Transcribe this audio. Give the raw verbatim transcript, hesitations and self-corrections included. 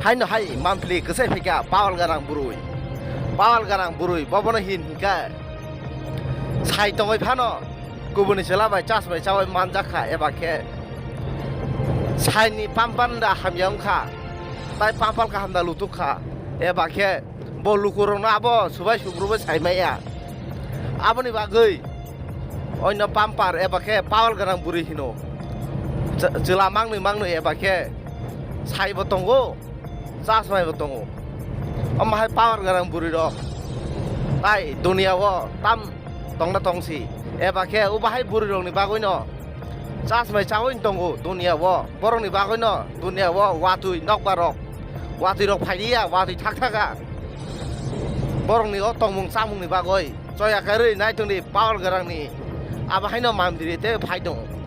Haino hai monthly kwsai phaikha pawal ganang bwrwi. Pawal ganang bwrwi bobono hin hinkha. Sai tongwi phano kubuni chwla bai chas bai chawi manjakha eba khe saini pampanda hamya wngkha. Tai pampal kaham da lutukha eba khe bo lukurokno abo subai subrubwi saimaya. Aboni bagwi oino pampar eba khe pawal ganang bwrwi hino. Ch-, chwla mangnwi mangnwi eba khe saibo tongo, chasmaibo tongo. Omo hai pawar ganang bwrwi rok tai duniya o tam tongna tongsi eba khe ubo hai bwrwi rokni bagwi no chasmai chawi tongo duniya o. Borokni bagwi no duniya o watwi nokbar rok, watwi rok phailiya, watwi thak thaka. Borokni o tongmung chamungni bagwi choya karwi nai tongdi pawar ganangni abo haino mandiri tei phai tongo.